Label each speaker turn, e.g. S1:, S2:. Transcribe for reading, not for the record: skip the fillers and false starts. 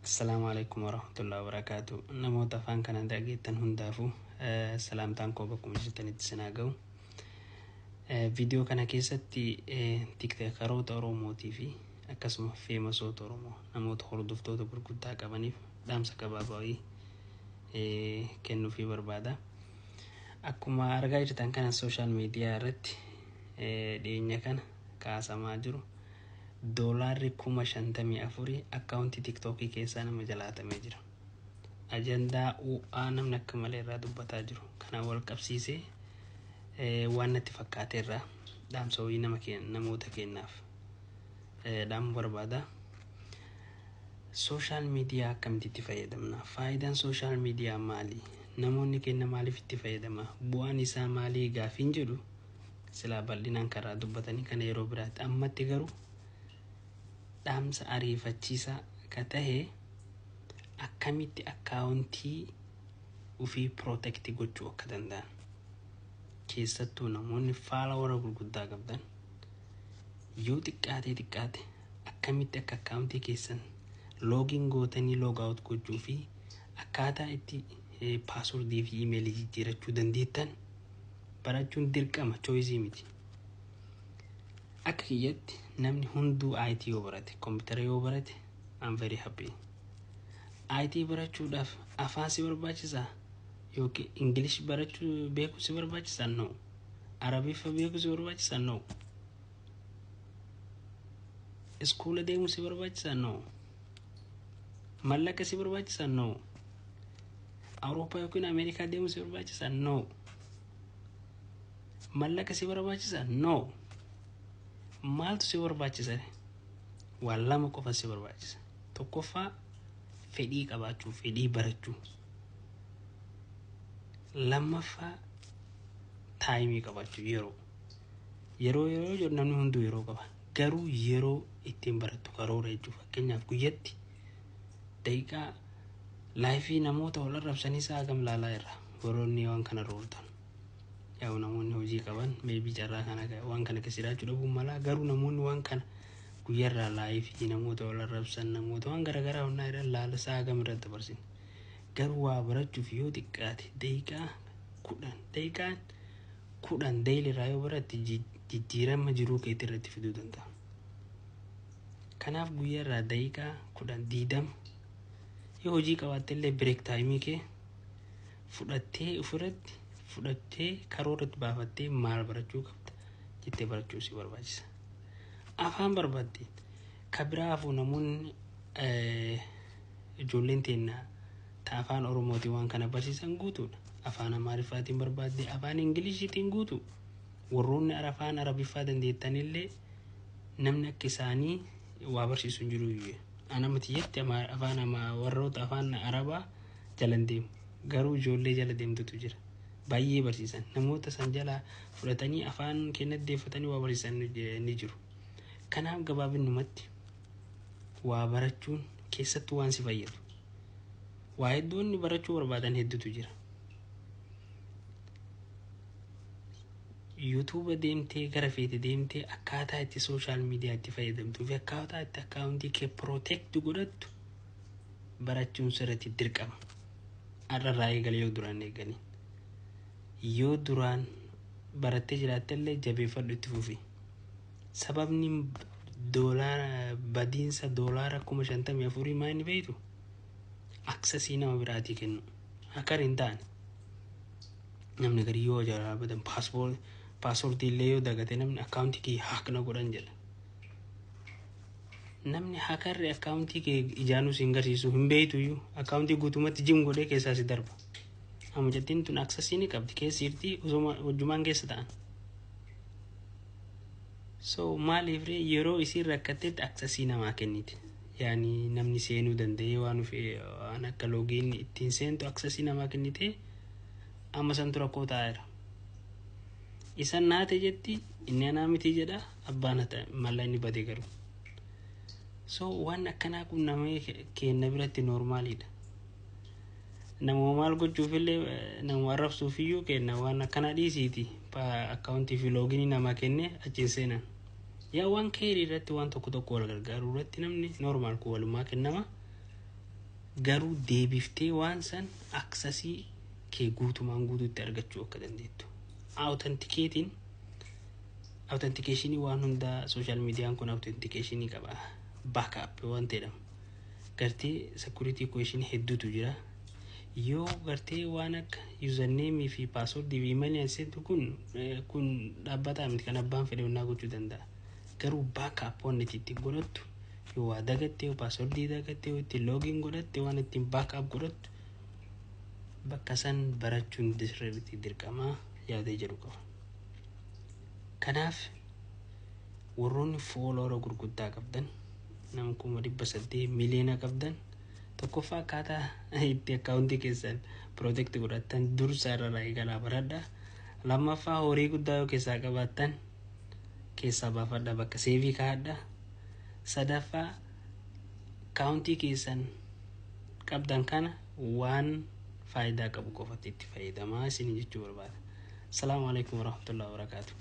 S1: Assalaamu alaikum warahmatullahi wabarakaatu. Namoota afaan kana dhageettan hundaafuu salaamtaan koo bakkuma jirtanitti isin haa ga'u. Viidiyoo kana keessatti tiktookaroota Oromootii fi akkasuma famousoota Oromoo, namoota hordoftoota gurguddaa qabaniif dhaamsa gabaabaa wayii kennuufii barbaada. Akkuma argaa jirtan kana, social media irratti dhiyeenya kana kaasamaa jiru, doolaarri 54,000 akkaawuntii TikTokii keessaa nama jalaatamee jira. Ajandaa UA namni akka malee irraa dubbataa jiru. Kanaan wal qabsiisee waan natti fakkaate irraa dhaamsa wayii nama namoota kennaaf dhaamuu barbaada. Social media akkamitti itti fayyadamna? Faayidaan social media maali? Namoonni kenna maaliif itti fayyadama? Bu'aan isaa maali? Gaafiin jedhu silaa bal'inaan karaa dubbatanii kana yeroo biraatti. Ammatti garuu dhaamsa ariifachiisaa ka tahe, akkamitti akkaawuntii ofii protect gochuu akka danda'an. Keessattuu namoonni follower gurguddaa qabdan, yoo xiqqaatee xiqqaate akkamitti akka akkaawuntii keessan login gootanii log out gochuu fi akkaataa itti passwordii fi imeelii jijjiirachuu dandeettan barachuun dirqama, choice miti. Akka kiyyatti namni hunduu IT yoo barate, koompitara yoo barate, I'm very happy. IT barachuudhaaf afaan si barbaachisaa? Yookiin English barachuu beekuu si barbaachisaa? No. Arabiffa beekuu si barbaachisaa? No. Iskuula deemuu si barbaachisaa? No. Mallaqa si barbaachisaa? No. Awurooppaa yookiin Ameerikaa deemuu si barbaachisaa? No. Mallaqa si barbaachisaa? No. Maaltu si barbaachisa? Waan lama qofa si barbaachisa. Tokkoffaa, fedhii qabaachuu, fedhii barachuu. Lammaffaa, time qabaachuu, yeroo. Yeroo jedhu, namni hunduu yeroo qaba. Garuu yeroo ittiin barattu karoora jechuudha. Fakkeenyaaf, guyyatti daqiiqaa live namoota wal arrabsanii sa'a kam laalaa irra warroonni waan kana rooltan. Yaa'u, namoonni hojii qaban maybe carraa kana waan kana keessa jiraachuu dhabuu mala. Garuu namoonni waan kana guyyaarraa live namoota wal arrabsan, namoota waan garaagaraa honnaa jedhan laala sa'a kam irratti dabarsin. Garuu waa barachuuf yoo xiqqaate daqiiqaa 10, daqiiqaan 10 daily irraa yoo baratte, jijjiirama jiruu keetii irratti fiduu danda'a. Kanaaf guyyaarraa daqiiqaa 10, 20, yoo hojii qabaatte illee break time kee fudhattee, ofirratti fudhattee, karooratti baafattee maal barachuu qabda jettee barachuu si barbaachisa. Afaan barbaadde ka biraa hafuu, namoonni ijoolleen teennaa ta afaan Oromootiin waan kana barsiisan guutuudha. Afaan Amaariffaatiin barbaadde, afaan Ingiliishiitiin guutu. Warroonni afaan Arabiffaa dandeettanillee namni akka isaanii waa barsiisu hin jiru. Ana matiyyatti afaan warroota afaan Arabaa jalan deemu. Garuu ijoollee jala deemtutu jira. Baay'ee barsiisan. Namoota san jala fudhatanii afaan keenyatti deeffatanii waa barsiisan ni jiru. Kanaaf gabaabinumatti waa barachuun keessattuu waan si fayyadu. Waa hedduun barachuu barbaadan hedduutu jira. YouTube deemtee, gara feete deemtee, akkaataa itti social media itti fayyadamtuu fi akkaataa itti akkaawuntii kee protect godhattu barachuun sirriitti dirqama. Har'arraa eegalee yoo duraan eegalin. Yoo duraan barattee jiraatte illee jabeeffadhu, itti fufi. Sababni doolaara badiinsa doolaara 54,000 maa inni beektu? Access nama biraatii kennu. Hacker hin taane. Namni gadi yoo jalaa badan, passwordii illee yoo dagate, namni akkaawuntii kee hack na godhan jedha. Namni hackerri akkaawuntii kee ijaanuu si hin garsiisu, hin beektu iyyuu, akkaawuntii guutumatti jim godhee keessaa si darba. Mucattiin tun access ni qabdi, keessa jirti, osoo hojjumaan keessa ta'an. So maaliif ree yeroo isiin rakkattetti access namaa kenniti? Yaani namni seenuu danda'ee waan waan akka login ittiin seentu access namaa kennite, amma santu rakkoo taa'eera. Isan naate jetti, inni anaa miti jedha, abbaan malla inni bade garuu. So waan akkanaa kun nama keenya biratti normaliidha. Nama maal gochuufillee, nama arrabsuufiyyuu kenna, waan akkanaa dhiisiiti akkaawuntii fi login namaa kenne achiin seenan. Yaa, waan keerii irratti, waan tokko tokko wal gargaaruu irratti namni normal kun walumaa kennama. Garuu deebiftee waan san accessii kee guutumaan guutuutti argachuu akka dandeettu. Authenticating, authenticationii waan hundaa, social mediaan kun authenticationii qaba. Backup waan jedhamu. Gartee security question hedduutu jira. Yoo gartee waan akka username fi password fi email seentu kun dhaabbataa miti, kan abbaan fedhe onnaa gochuu danda'a. Garuu backup waan ittiin godhattu, yoo waa dagatte, yoo passwordii dagatte, yoo ittiin login godhatte, waan ittiin backup godhattu bakka san barachuun sirriitti dirqamaa yaadee jedhu qaba. Kanaaf warroonni follower gurguddaa qabdan, nama 800,000, miliyoona qabdan, tokkoffaa akkaataa itti accountii keessan protect godhattan dursa irra eegalaa baradha. Lammaffaa, horii guddaa yoo keessaa qabaattan keessaa baafadha, bakka safeii kaa'adha. Sadaffaa, accountii keessan qabdan kana waan faayidaa qabu qofatti itti fayyadamaa isin jechuu barbaada. Asalaamu alaikum warahmatullahi wabarakaatuh.